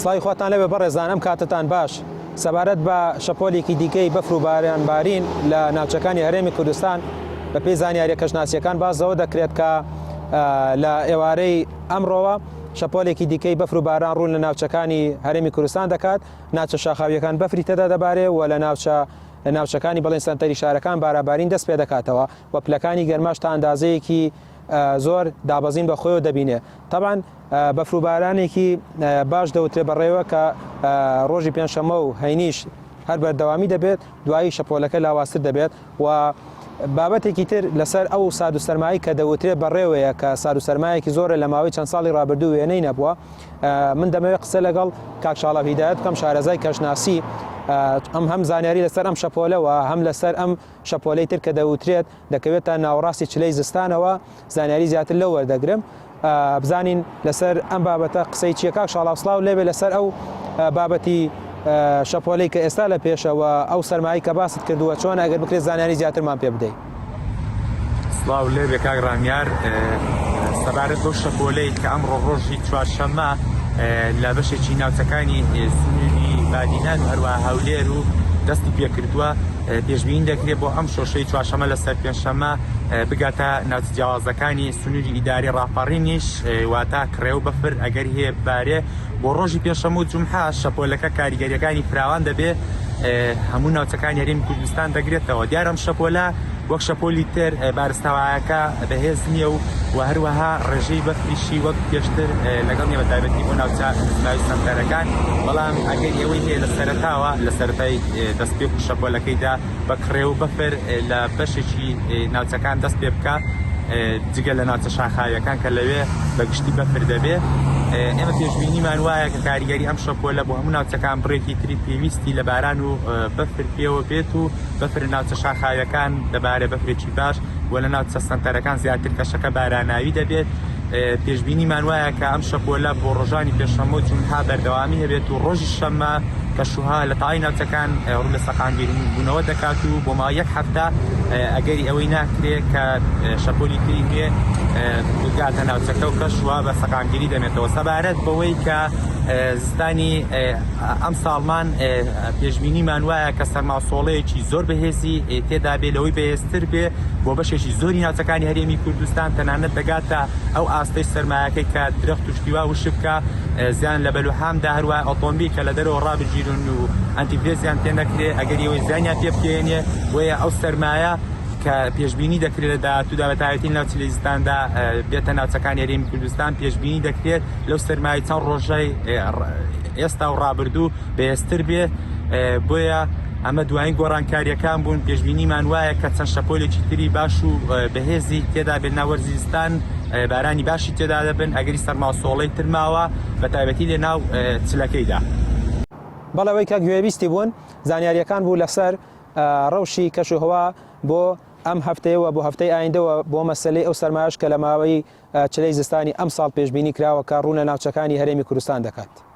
سڵاوی خواتان لێبێ بەڕێزان ئەم کاتەتان باش سەبارەت بە شەپۆلێکی دیکەی بەفر و باران بارین لە ناوچەکانی هەرێمی کوردستان بە پێی زانیاریە کەشناسیەکان باس لەوە دەکرێت کە لە ئێوارەی ئەمڕۆوە شەپۆلێکی دیکەی بەفر و باران ڕوون لە ناوچەکانی هەرێمی کوردستان دەکات ناوچە شاخاویەکان بەفری تێدا دەبارێ و لە ناوچە لە ناوچەکانی بڵێن سەنتەری شارەکان بارابارین دەست پێ دەکاتەوە و پلەکانی گەرماش تا ئەندازەیەکی زۆر دابەزین بە خۆیەوە دەبینێ تەبعەن بەفر و بارانێکی باش دەوترێ بەڕێوە کە ڕۆژی پێنجشەممە و هەینیش هەر بەردەوامی دەبێت دوایی شەپۆلەکە لاوازتر دەبێت و بابەتێکی تر لەسەر ئەو سارد و سەرمایی کە دەوترێ بەڕێوەیە کە سارد و سەرمایەکی زۆرە لە ماوەی چەند ساڵی ڕابردوو وێنەی نەبووە من دەمەوێت قسە لەگەڵ کاک شاڵاو هیدایەت بکەم شارەزای کەشناسی ئەم هەم زانیاری لەسەر ئەم شەپۆلەوە هەم لەسەر ئەم شەپۆلەی تر کە دەوترێت دەکەوێتە ناوەڕاستی چلەی زستانەوە زانیاری زیاتر لەو وەردەگرم بزانین لەسەر ئەم بابەتە قسەی چیە کاک شاڵاو سڵاو لێبێ لەسەر ئەو بابەتی شەپۆلەی کە ئێستا لە پێشەوە ئەو سەرمایی کە باست کردووە چۆن ئەگەر بکرێت زانیاری زیاترمان پێ بدەیت. سڵاو لێبێ کاک ڕامیار سەبارەت بەو شەپۆلەی کە ئەمڕۆ ڕۆژی چوارشەممە لە بەشێکی ناوچەکانی سنووری بادینان و هەروەها هەولێر و دەستی پێکردووە پێشبینی دەکرێت بۆ ئەم شۆشەی چوارشەمە لەسەر پێنجشەممە بگاتە ناوچە جیاوازەکانی سنووری ئیداری ڕاپەڕینیش واتە کڕێ و بەفر ئەگەر هەیە بارێ بۆ ڕۆژی پێنجشەممە و جومحە شەپۆلەکە کاریگەریەکانی فراوان دەبێ هەموو ناوچەکانی هەرێمی کوردستان دەگرێتەوە دیارە ئەم شەپۆلە وەک شەپۆلی تر بارستەوایەکە بەهێز نییە و و هەروەها ڕێژەی بەفریشی وەک پێشتر لەگەڵ نیە بە تایبەتی بۆ ناوچە نزماوی سەنتەرەکان بەڵام ئەگەر ئەوەی هەیە لە سەرەتاوە لە سەرەتای دەستپێک و شەپۆلەکەیدا بە کڕێ و بەفر لە بەشێکی ناوچەکان دەست پێ بکا جگە لە ناوچە شاخاویەکان کە لەوێ بە گشتی بەفر دەبێ ئێمە پێشبینیمان وایە کە کاریگەری ئەم شەپۆلە بۆ هەموو ناوچەکان بڕێکی تری پێویستی لە باران و بەفر پێوە بێت و بەفر لە ناوچە شاخاویەکان دەبارێ بەفرێکی باش و لە ناوچە سەنتەرەکان زیاتر کەشەکە باراناوی دەبێت پێشبینیمان وایە کە ئەم شەپۆلە بۆ ڕۆژانی پێنجشەممە و جومعە بەردەوامی هەبێت و ڕۆژی شەممە کەشوهەوا لە تەواوی ناوچەکان ڕوو لە سەقامگیربوونەوە دەکات و بۆ ماوەی یەک هەفتە ئەگەری ئەوەی ناکرێت کە شەپۆلی تری نوێ بگاتە ناوچەکە و کەشوهەوا بە سەقامگیری دەمێتەوە سەبارەت بەوەی کە زستانی ئەم ساڵمان پێشبینیمان وایە کە سەرماوسۆڵەیەکی زۆر بەهێزی تێدا بێ لەوەی بەهێزتر بێ بۆ بەشێکی زۆری ناوچەکانی هەرێمی کوردستان تەنانەت دەگاتە ئەو ئاستەی سەرمایەکەی کە درەخت و شتی وا وشک بکا زیان لە بەلوحامدا هەروە ئۆتۆمبیل کە لە دەرەوە ڕابگیرن و ئەنتیفرێزیان پێ نەکرێ ئەگەری ئەوەی زیانیان پێ بگەیەنێ بۆیە ئەو سەرمایە کە پێشبینی دەکرێت لە داهاتوودا بە تایبەتی لە ناوچەی زستاندا بێتە ناوچەکانی هەرێمی کوردستان پێشبینی دەکرێت لەو سەرمایە چەند ڕۆژەی ئێستا و ڕابردوو بەهێزتر بێ بۆیە ئەمە دوایین گۆڕانکارییەکان بوون پێشبینیمان وایە کە چەند شەپۆلێکی تری باش و بەهێزی تێدا بێت ناو وەرزی زستان بارانی باشی تێدا دەبن ئەگەری سەرماوسۆڵەی تر ماوە بە تایبەتی لە ناو چلەکەیدا. بەڵێ ئەوەی کە گوێبیستی بوون زانیارییەکان بوو لەسەر ڕەوشی کەشوهەوا بۆ ئەم هەفتەیە و بۆ هەفتەی ئایندە و بۆ مەسەلەی ئەو سەرمایەش کە لە ماوەی چلەی زستانی ئەمساڵ پێشبینی کراوە کە ڕوو لە ناوچەکانی هەرێمی کوردستان دەکات.